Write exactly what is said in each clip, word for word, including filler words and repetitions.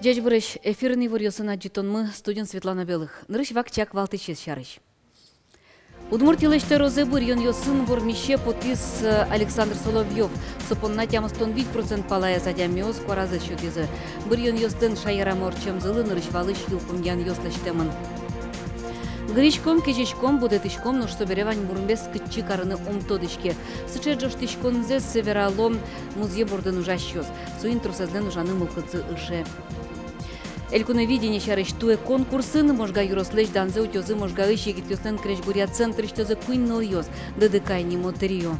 Ӟечбуресь! Эфирын иворъёсын адӟытонмы, студиын Светлана Белых. Нырысь вакчияк валтӥсез сярысь. Удмуртилэсь тӧрозэ быръёнъёсын вормисе потӥз, э, Александр Соловьёв. Со понна тямыстон вить процент палаез адямиос куаразэс сётӥзы. Быръёнъёслэн шаерамы ортчемзылы нырысь валысь йылпумъянъёс лэсьтэмын. Гырыськом, кезьыськом, будэтӥськом, нош собере ваньбурмес кытчы карыны ум тодӥське. Сыӵе ӝожтӥськонзэс верало музъем бордын ужасьёс. Соин тросэзлэн ужаны мылкыдзы ыше. «Элькуновидение» сярысь туэ конкурсын Можга ёрослэсь данзэ утёзы Можгаысь егитъёслэн крезьгуръя центрысьтызы куинь нылъёс, «Д Д К» нимо трио.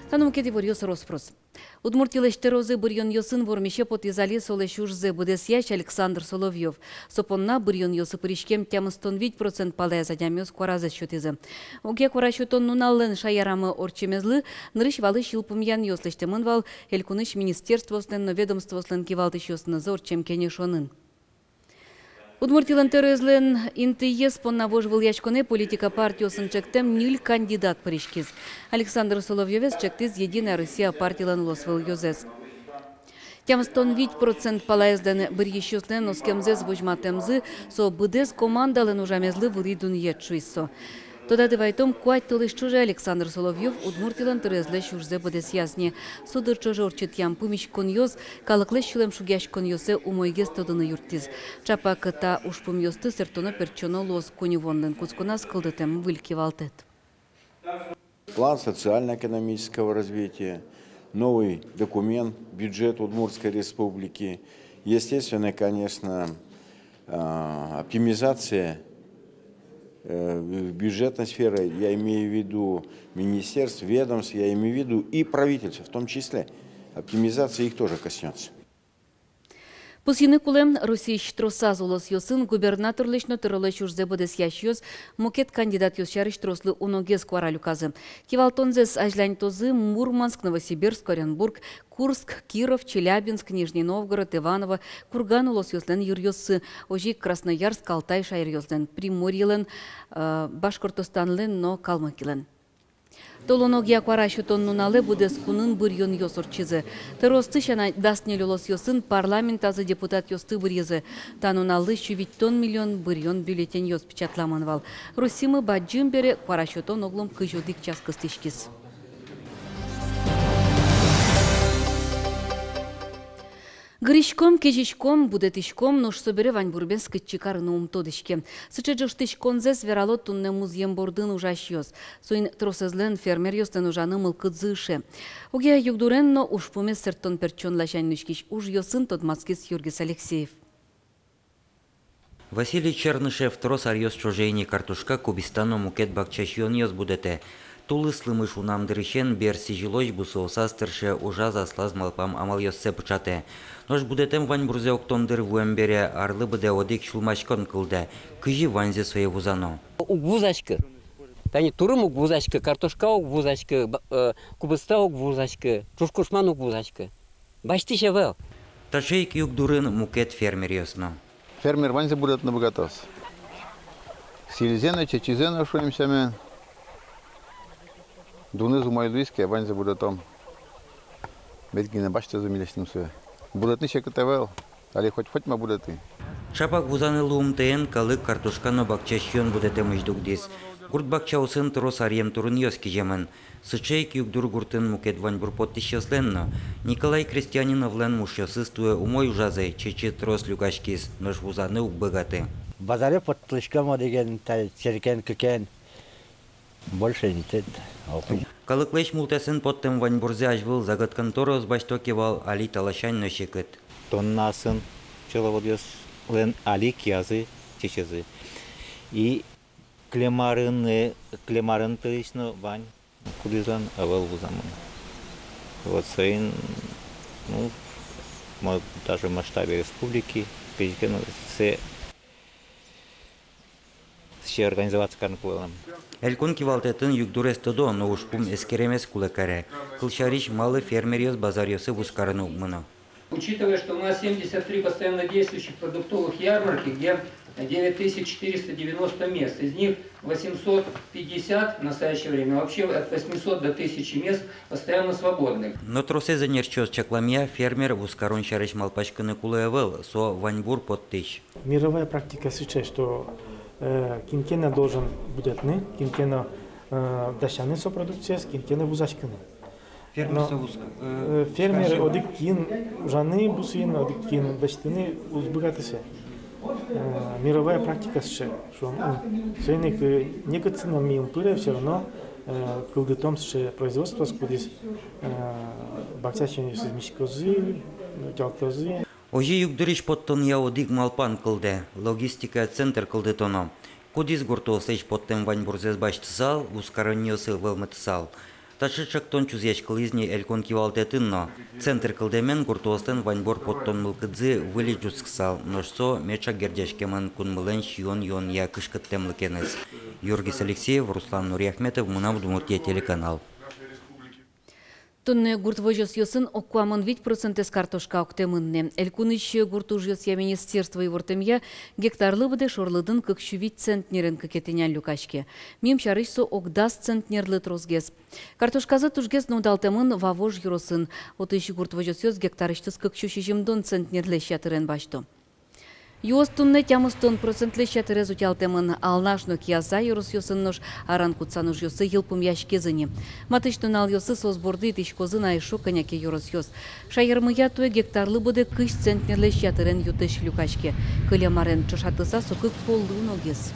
Та но мукет иворъёс рос-прос. Удмуртилэсь тӧрозэ быръёнъёсын вормисе потӥз али солэсь ужзэ быдэсъясь Александр Соловьёв. Со понна быръёнъёсы пыриськем тямыстон вить процент палаез адямиос куаразэс сётӥзы. Огъя куара сётон нуналлэн шаерамы ортчемезлы нырысь валысь йылпумъянъёс лэсьтэмын вал элькунысь министерствоослэн но ведомствоослэн кивалтӥсьёсынызы ортчем кенешонын. Удмуртилэн тӧроезлэн интыез понна вожвылъяськонэ политика партиосын ӵектэм ньыль кандидат пыриськиз. Александр Соловьёвез ӵектӥз «Единая Россия» партилэн улосвыл ёзэз. Тямыстон вить процент палаезлэн быръисьёслэн оскемзэс возьматэмзы со быдэс командалэн ужамезлы вылӥ дунъет, шуиз со. Тодады вайытом, куать толэзь ӵоже Александр Соловьёв Удмуртилэн тӧроезлэсь ужзэ быдэсъяз ни. Со дыр ӵоже ортчытъям пумиськонъёс, калыклэсь сюлэмшугъяськонъёссэ умойгес тодыны юрттӥз. Ӵапак та ужпумъёсты сэрттоно-пертчоно луоз коньывуонлэн кутсконаз кылдытэм выль кивалтэт. План социально-экономического развития, новый документ, бюджет Удмуртской Республики. Естественно, конечно, а, оптимизация, э, бюджетной сферы, я имею в виду министерств, ведомств, я имею в виду и правительства в том числе. Оптимизация их тоже коснётся. Пусйыны кулэ, Россиысь тросаз улосъёсын губернаторлэсь но тӧролэсь ужзэ быдэсъясьёс мукет кандидатъёс сярысь трослы уногес куара люказы. Кивалтонзэс азьланьтозы Мурманск, Новосибирск, Оренбург, Курск, Киров, Челябинск, Нижний Новгород, Иваново, Курган улосъёслэн йыръёссы, озьы ик Красноярск, Алтай шаеръёслэн, Приморьелэн, э, Башкортостанлэн но Калмыкилэн. Толон огъя куара сётон нуналэ быдэс кунын быръёнъёс ортчизы. Тӧроосты сяна, дас ньыль улосъёсын парламентазы депутатъёсты быръизы. Та нуналлы сю витьтон миллион быръён бюллетеньёс печатламын вал. Россимы бадӟым бере куара сётон оглом кызь одӥг час кыстӥськиз. Гырыськом, кезьыськом, будэтӥськом, нош собере ваньбурмес кытчы карыны ум тодӥське. Сыӵе ӝожтӥськонзэс верало туннэ музъем бордын ужасьёс. Соин тросэзлэн фермеръёслэн ужаны мылкыдзы ыше. Огъя югдурен но ужпумез сэрттон-пертчон ласянь нуиськись ужъёсын тодматскиз Юргис Алексеев. Василий Чернышев трос аръёс ӵоже ини картошка, кубиста но мукет бакча сиёнъёс будэтэ. Тулыс-лымы шунам дырысен бер сӥзьылозь бусыосаз тырше, ужаз аслаз малпам амалъёссэ пыӵатэ. Нош будэтэм ваньбурзэ октон дыр вуэм бере, арлы быдэ одӥг сюлмаськон кылдэ: кызьы ваньзэ сое вузано. Уг вузаськы. Тани турым уг вузаськы, картошка уг вузаськы, ба-, э, кубиста уг вузаськы, ӵушкушман уг вузаськы. Басьтӥсь ӧвӧл. Таӵе ик югдурын мукет фермеръёс но. Фермер ваньзэ будэтыны быгатоз. Сӥльзэ но, чечызэ но, шуэм сямен. Дуныз умой луиз ке, ваньзэ будэтом. Мед гинэ басьтозы милесьтым сое. Будэтыны секыт ӧвӧл. Али хоть, хоть ма будэтӥ. Ӵапак вузаны луымтэен калык картошка но бакча сиён будэтэмысь дугдӥз. Гурт бакчаосын трос аръем турынъёс киземын. Сыӵе ик югдур гуртын мукет ваньбур поттӥсьёслэн но. Николай Крестьяниновлэн мушъёсыз туэ умой ужазы, чечы трос люкаськиз, нош вузаны уг быгаты. Базаре поттылӥськом одӥген, та черкен, кыкен. Больше интыт, окунь. Калыклэсь мултэсын поттэм ваньбурзэ азьвыл заготкын тӧроос басьто ке вал, али та ласянь но секыт. Тоннаосын пчеловодъёслэн али киязы, чечезы. И клемарын, э, клемарын тырысь но вань, кудӥзлэн ӧвӧл вузамын. Вот соин, ну, мо-, даже в масштабе республики, кызьы ке но сэ-, сыӵе организоваться карыны кулэ вал. Элькун кивалтэтын югдурез тодо, но ужпум эскеремез кулэ каре. Кылсярысь, малы фермеръёс базаръёсы вузкарыны уг мыно. Учитывая, что у нас семьдесят три постоянно действующих продуктовых ярмарки, где девять тысяч четыреста девяносто мест, из них восемьсот пятьдесят в настоящее время, вообще от восьмисот до тысячи мест постоянно свободных. Но тросэз ӧнерчиос чакламъя, фермер вузкарон сярысь малпаськыны кулэ ӧвӧл, со ваньбур поттӥсь. Мировая практика сыӵе, что, э, кин ке но должен будэтыны, кин ке но, э, дасяны со продукциез, кин ке но вузаськыны. Фермер но, со вузка-, э, э, фермер скажем, одӥг кин ужаны бусыын, одӥг кин дасьтыны уз быгаты сое. Э, мировая практика сыӵе, шуом, м, соин ик, э, некытчы но ми ум пыре, всё равно, э, кылдытом сыӵе производствоос, кудӥз, э, бакча сиёнъёсыз миськозы, утялтозы. Озьы югдурысь поттонъя одӥг малпан кылдэ: логистика центр кылдытоно, кудӥз гуртоослэсь поттэм ваньбурзэс басьтысал, вузкаронниосы вӧлмытысал. Таӵе ӵектон чузъяськылӥз ни Элькун кивалтэтын но. Центр кылдэмен гуртоослэн ваньбур поттон мылкыдзы выльысь ӝутскысал, нош со меӵак герӟаськемын кунмылэн сиён-юонъя кышкыттэмлыкеныз. Юргис Алексеев, Руслан Нуриахметов, «Мынам Удмуртие» телеканал. Туннэ гурт возёсъёсын ог куамын вить процентэз картошка октэмын ни. Элькунысь гурт ужъёсъя министерство ивортэмъя, гектарлы быдэ шорлыдын кык сю вить центнерен кыкетӥнян люкаське. Миым сярысь, со ог дас центнерлы тросгес. Картошказы тужгес но удалтэмын Вавож ёросын. Отысь гурт возёсъёс гектарысьтыз кык сю сизьымдон центнерлэсь ятырен басьто. Юос туннэ тямыстон процентлэсь ятырез утялтэмын. Алнаш но Кияса ёросъёсын, нош аран-кутсан ужъёссы йылпумъяськизы ни. Матысь нуналъёсы соос борды итӥськозы на эшшо кӧня ке ёросъёс. Шаермыя туэ гектарлы быдэ кызь центнерлэсь ятырен ю-тысь люкаське. Кылем арен ӵошатыса, со кык поллы уногес.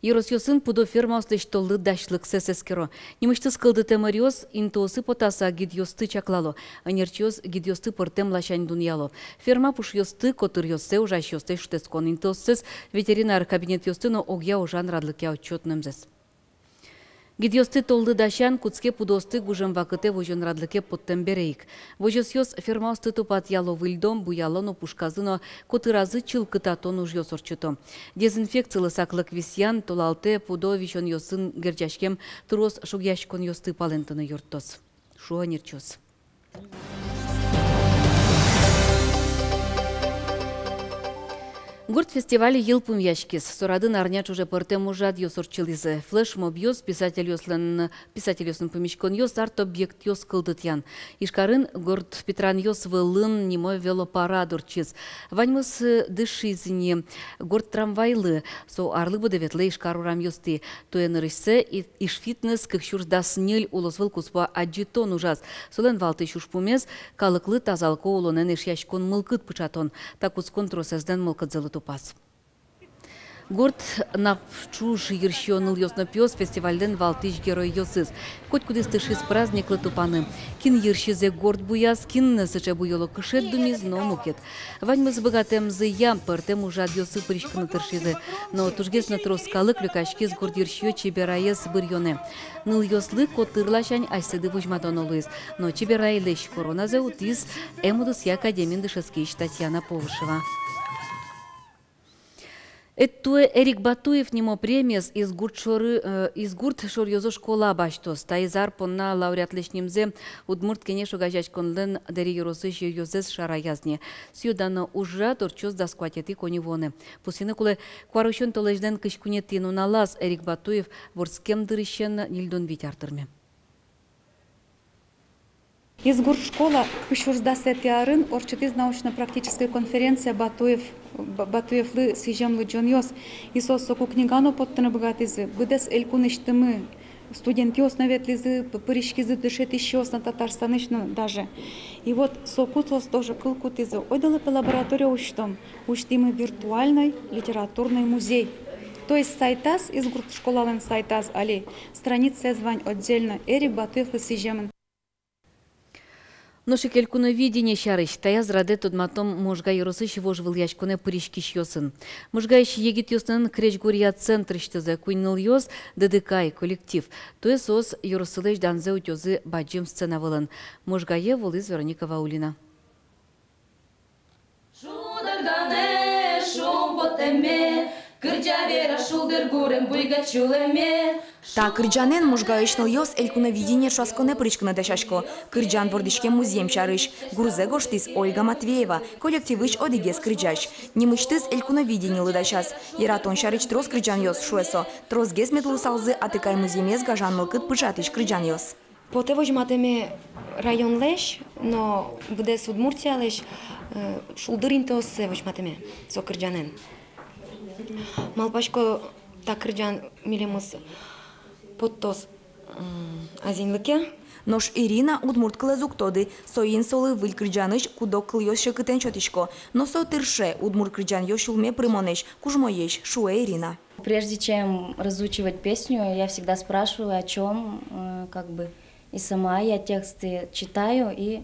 Ёросъёсын пудо фермаослэсь толлы дасьлыксэс эскеро. Нимысьтыз кылдытэм ӧръёс интыосы потаса гидъёсты чаклало. Ӧнерчиос гидъёсты пӧртэм ласянь дунъяло. Ферма пушъёсты, котыръёссэ, ужасьёслэсь шутэтскон интыоссэс, ветеринар кабинетъёсты но огъя ужан радлыкъя отчётнэмзэс. Гидъёсты толлы дасян кутске пудоосты гужем вакытэ возён радлыке поттэм бере ик. Возёсъёс фермаосты тупатъяло, выльдон, буялон но пушказы но котыразы чылкытатон ужъёс ортчыто. Дезинфекцилы саклык висъян толалтэ пудо висёнъёсын герӟаськем трос шугъяськонъёсты палэнтыны юрттоз, шуо ӧнерчиос. Гурт фестиваль йылпумъяськиз. Со радын арня ӵоже пӧртэм ужрадъёс ортчылӥзы: флешмобъёс, писательёслэн, писательёсын пумиськонъёс, арт-объектъёс кылдытъян. Ижкарын «Горд питранъёс вылын» нимо велопарад ортчиз. Ваньмыз, э, дышиз ини горд трамвайлы. Со арлы быдэ ветлэ Ижкар урамъёстӥ. Туэ нырысьсэ и-, «Ижфитнес кык сюрс дас ньыль» улосвыл куспо адӟытон ужаз. Солэн валтӥсь ужпумез — калыклы тазалыко улонэн эшъяськон мылкыд пыӵатон. Та кутскон тросэзлэн мылкыдзылы тупаз. Гурт напӵуж йырсиё нылъёс но пиос — фестивальлэн валтӥсь геройёсыз. Котькудӥз тыршиз праздниклы тупаны. Кин йырсизэ горд буяз, кин сыӵе буёло кышет думиз но мукет. Ваньмыз быгатэмзыя пӧртэм ужрадъёсы пыриськыны тыршизы. Но тужгес но трос калык люкаськиз гурт йырсиё Чебераез быръёнэ. Нылъёслы котыр ласянь асьсэды возьматоно луиз. Но Чеберайлэсь короназэ утӥз эм удысъя академиын дышетскись Татьяна Повышева. Эд туэ Эрик Батуев нимо премиез Изгурт шоры, э, Изгурт шоръёзо школа басьтоз. Таиз ар понна лауреатлэсь нимзэ «Удмурт Кенеш» огазеяськонлэн Дэри ёросысь йыръёзэз шараяз ни. Сӥё-дано ужрад ортчоз дас куатетӥ коньывуонэ. Пусйыны кулэ, куарусён толэзьлэн кызь куинетӥ нуналаз Эрик Батуев вордскем дырысен ньыльдон вить ар тырме. Изгурт школа кызь сюрс дасэтӥ арын ортчытӥз научно-практической конференция Батуев, Ба-, Батуевлы сӥзем лыдӟонъёс. И соос соку книга но поттыны быгатӥзы, быдэс элькунысьтымы студентъёс но ветлӥзы, п-, пыриськизы дышетӥсьёс но Татарстанысь но даже. И вот соку соос тоже кыл кутӥзы: ойдолэ, пе, лаборатория усьтом, усьтӥмы виртуальной литературной музей. То есть сайтаз, Изгурт школалэн сайтаз али страницаез вань отдельно Эрик Батуевлы сӥземын. Нош ик «Элькуновидение» сярысь. Таяз радэ тодматом Можга ёросысь вожвылъяськонэ пыриськисьёсын. Можгаысь егитъёслэн крезьгуръя центрысьтызы куинь нылъёс, «Дыдыкай» коллектив. Туэ соос ёросылэсь данзэ утёзы бадӟым сцена вылын. Можгае вуылӥз Вероника Ваулина. Шудырганэ шумпотэме, Кырӟа, вера, шулдыр гурем, буйга сюлэме. Та кырӟанэн Можгаысь нылъёс «Элькуновидение» ӵошатсконэ пыриськыны дасясько. Кырӟан вордӥськем музъем сярысь. Гурзэ гожтӥз Ольга Матвеева, коллективысь одӥгез кырӟась. Нимысьтыз «Элькуновидениелы» дасяз. Яратон сярысь трос кырӟанъёс, шуэ со. Тросгес мед луысалзы атыкай музъемез гажан мылкыд пыӵатӥсь кырӟанъёс. Потэ возьматэме районлэсь но быдэс Удмуртиялэсь, э, шулдыр интыоссэ возьматэме со кырӟанэн. Малпасько, та кырӟан милемыз поттоз, м, азинлыке. Нош Ирина удмурт кылэз уг тоды, соин солы выль кырӟанысь куд-ог кылъёс секытэн сётӥсько. Но со тырше, удмурт кырӟанъёс сюлме пырымонэсь, кужмоесь, шуэ Ирина. Прежде чем разучивать песню, я всегда спрашиваю, о чём, э, как бы, и сама я тексты читаю и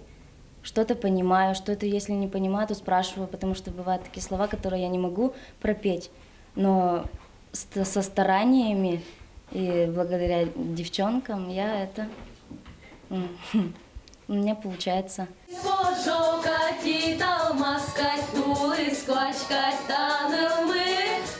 что-то понимаю, что-то, если не понимаю, то спрашиваю, потому что бывают такие слова, которые я не могу пропеть, но ст-, со стараниями и благодаря девчонкам я это, м, у меня получается. Пожо кадь, италмас кадь, тулыс куазь кадь та нылмы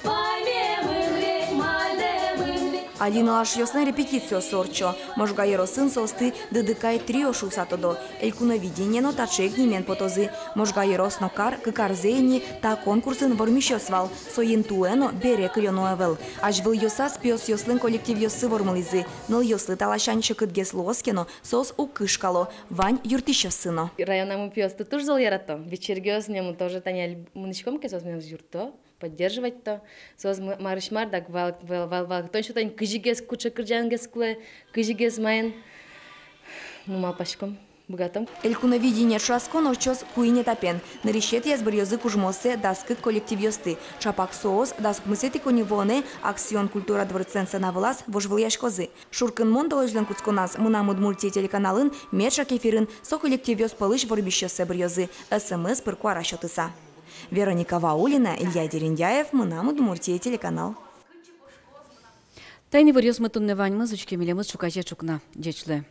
паймемын ведь, мальдэмын ведь. Али нылашъёслэн репетициоссы ортчо. Можга ёросын соосты «Дыдыкай трио» шуыса тодо. «Элькуновидение» но таӵе ик нимен потозы. Можга ёрос но кар кык арзэ ини та конкурсын вормисьёс вал. Соин туэ но бере кылёно ӧвӧл. Азьвылъёсаз пиосъёслэн коллективъёссы вормылӥзы. Нылъёслы та ласянь секытгес луоз ке но, соос уг кышкало, вань юрттӥсьёссы но. Районамы пиосты туж зол ярато. Бичергес милемлы тоже, тани али мынӥськом ке, соос милемыз юртто, поддерживать-то. Соос м-, марысь мар дак вал-, вал-, вал-, валэктон сёто ини, кызьыгес, кыӵе кырӟангес кулэ, кызьыгес маин. Ну, малпаськом, быгатом. «Элькуновидение» ӵошатскон ортчоз куинь этапен. Нырысетӥяз быръёзы кужмооссэ дас кык коллективъёсты. Ӵапак соос дас укмысэтӥ коньывуонэ «Аксион» культура дворецлэн сцена вылаз вожвылъяськозы. Шуркынмон толэзьлэн кутсконаз «Мынам Удмуртие» телеканалын меӵак эфирын со коллективъёс пӧлысь вормисьёссэ быръёзы, СМС пыр куара сётыса. Вероника Ваулина, Илья Дерендяев, «Мынам Удмуртие» телеканал. Таин иворъёсмы туннэ ваньмыз, учке милемыз ӵуказе ӵукна. Ӟеч луэ.